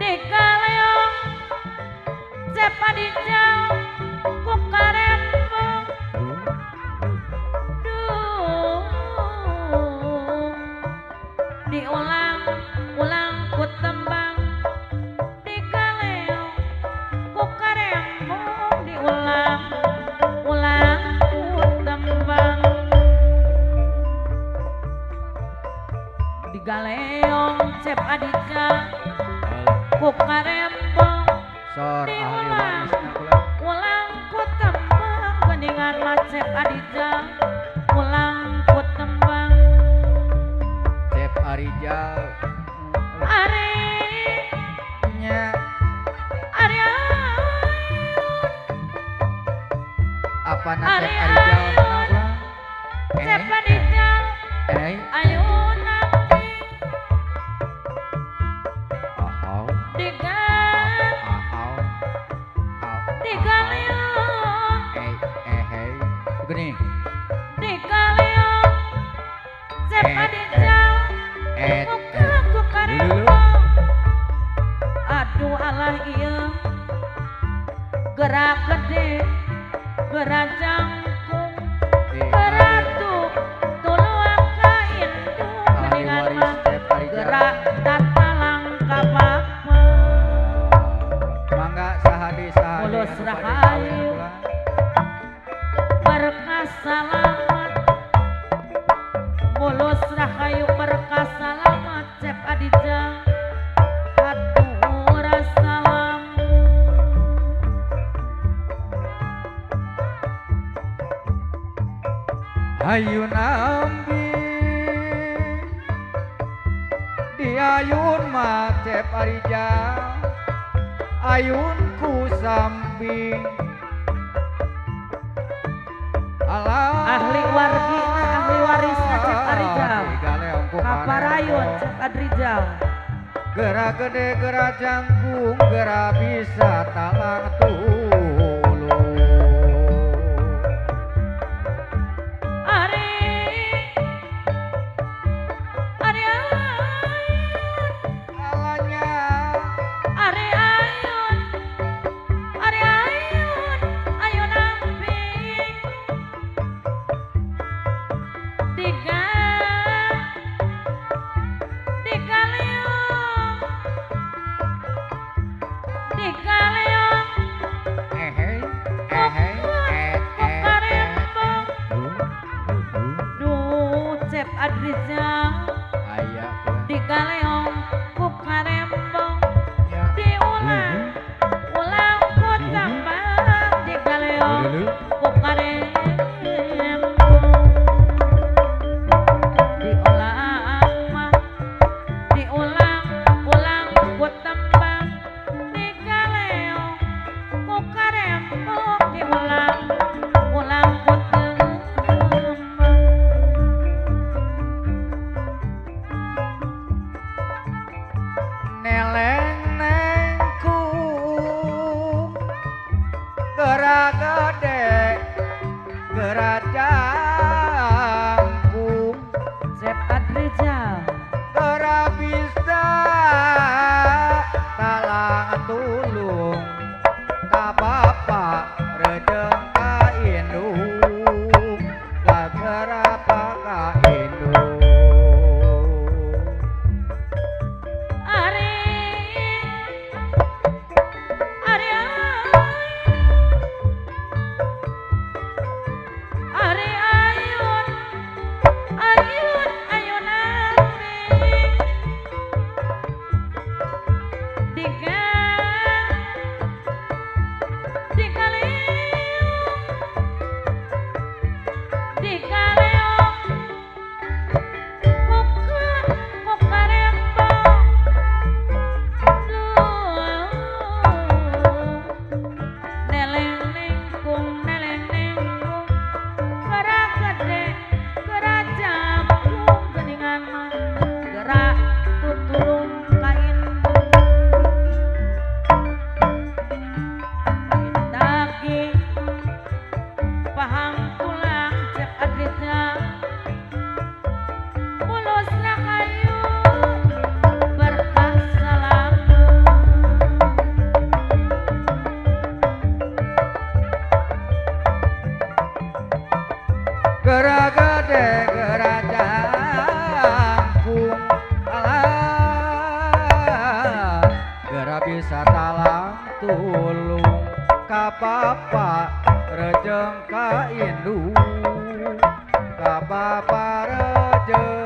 Digaleong Cep Adijal ku karembong duh diulang-ulang ku tembang digaleong ku karembong diulang-ulang ku tembang digaleong Cep Adijal ku karembong diulang ulang ku tembang geningan Cep Adijal ulang ku tembang Cep Arijal Ari nya Ari apa na Cep Arijal mana kula Cep Adijal ayo nanti Digaleong Cep Adijal ku karembong aduh alah ieu gerak gede gerak jangkung gerak tuluang ka indung geningan mah gerak tatalang ka bapa mangga sahadi sahadi mulus rahayu berkah salamat mulus rahayu berkah salamat Cep Adijal hatur salam hayu nambi diayun mah Cep Arijal ayun ku samping ahli wargi ahli warisna Cep Arijal kaparayun Cep Adrijal gerak gede gerak jangkung gerak bisa talang tulung Ari Ari alanya Ari ayun Ari ayun ayo nampi Digaleong digaleong ku karembong duh Cep Adrijal aya digaleong ku karembong diulang ulang ku tambang digaleong ku karembong diulang mah diulang ulang ku tembang digaleong ku karembong diulang ulang ku tembang neleng nengkung gerak gede gerak jangkung Cep Adrijal gerak bisa talang tulung ka bapa redeng ka indung gerak ka indung Ari Ari Ari Geura gede geura jangkung alah geura bisa talang tulung ka bapa rejeng ka indung ka bapa rejeng.